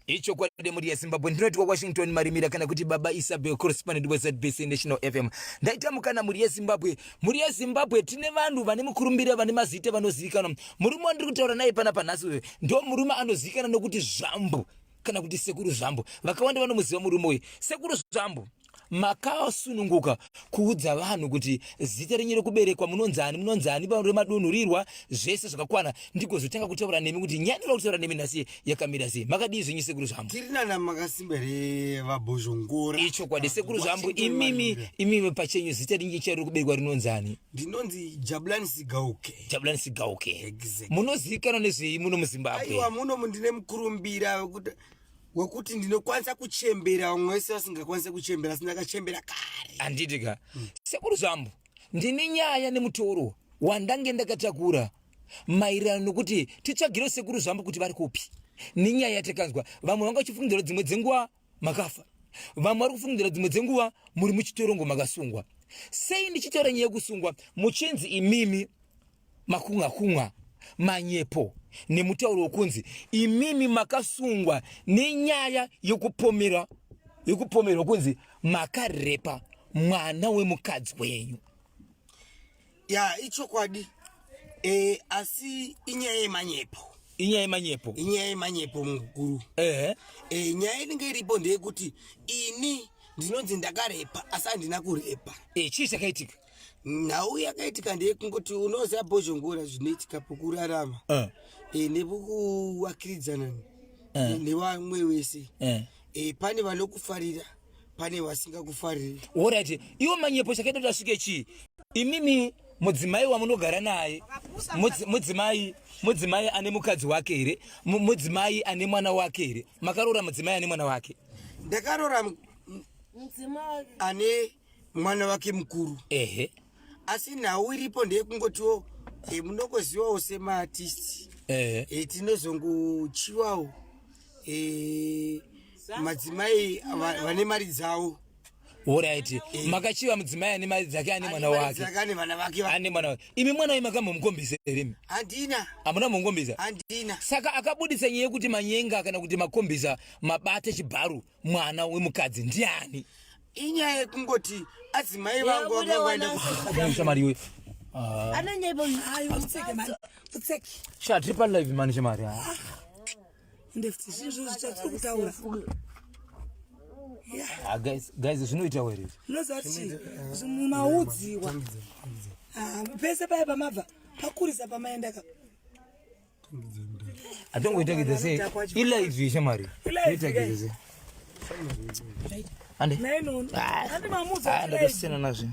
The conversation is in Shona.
Ichokwadi mhuri yeZimbabwe, ndinoitwa Washington Marimira kana kuti Baba Isabel, correspondent weZBC National FM. Ndaita mukana mhuri yeZimbabwe. Mhuri yeZimbabwe, tine vanhu vane mukurumbira, vane mazita, vanozivikanwa. Murume wandiri kutaura naye panapa nhasi uyu ndo murume anozivikanwa nokuti Zvambu kana kuti Sekuru Zvambu. Vakawanda vanomuziva murume uyu. Sekuru Zvambu, makasununguka kuudza vanhu kuti zita renyu rekuberekwa munonzani, munonzani remadunhurirwa, zvese zvakakwana, ndigozotanga kutaura nemi kuti nyaya ndinoda kutaura nemi nhasi yakamira sei. Makadii zvenyu Sekuru Zvambu? Tiri nana, makasimba here vaBhozhongora? Ichokwadi Sekuru Zvambu, imimi imimi pachenyu zita renyu chairo rekuberekwa rinonzani? Ndinonzi Jabulani Sigauke. Jabulani Sigauke. Exactly. Munozivikanwa nezvei muno muZimbabwe? Aiwa, muno ndine mukurumbira wekuti ndinokwanisa kuchembera vamwe vese vasingakwanise kuchembera, asi ndakachembera kare. Handiti ka? Sekuru Zvambu, ndine nyaya nemutoro wandange ndakatakura maererano nokuti titsvagire Sekuru Zvambu kuti vari kupi nenyaya yatakanzwa. Vamwe vanga vachifungidzira dzimwe dzenguva makafa, vamwe vari kufungidzira dzimwe dzenguva muri muchitorongo makasungwa. Sei ndichitaura nyaya yekusungwa muchinzi imimi makunga kunga manyepo nemutauro wokunzi imimi makasungwa nenyaya yekupomera yekupomerwa kunzi makarepa mwana wemukadzi wenyu? Ya, ichokwadi, asi inyaya yemanyepo. Inyaya yemanyepo. Inyaya yemanyepo mukuru. Nyaya inenge iripo ndeyekuti ini ndinonzi ndakarepa, asi handina kurepa. Chii chakaitika? Nhau yakaitika ndeyekungoti unoziva Bhozhongora, zvinoitika pokurarama nekukuwakiridzana nevamwe wese. Pane vanokufarira, pane vasingakufariri. Alright, iwo manyepo chakaita kuti asvike chii? Imimi mudzimai wamunogara naye, mudzimai ane mukadzi wake here? Mudzimai ane mwana wake here? Makaroora mudzimai ane mwana wake? Ndakarora ane mwana wake mukuru. Asi nhau iripo ndeyekungotiwo munongozivawo semaartist, tinozongochiwawo madzimai vane mari dzavo. Alright, makachiva mudzimai ane mari dzake, ane mwana wake. Ane vana vake. Ane mwana wake. Imi mwana uyu makambomukombisa here imi? Handina. Hamuna mukombisa? Handina. Saka akabudisa nyaya yekuti manyenga kana kuti makombisa mabate chibharu mwana wemukadzi ndiani? Inyaya yekungoti adzimai vangu vanga vaenda Shamari iwe. Anonyepa. Pfutseke mani, pfutseke. Sha, tiri palive mani, shamari. Ende futi zvinhu zvichatiri kutaura. Ah, guys, guys, zvinoita here? Unoziva kuti mumaudziwa. Ah, pese paya pamabva pakurisa pamaenda ka. Atongoitakidza sei? Ilive, shamari. Itotakidza sei? Ande. Nainono. Ah. Andi mamuudza Ah, kuti live. ndakasiyana nazvo.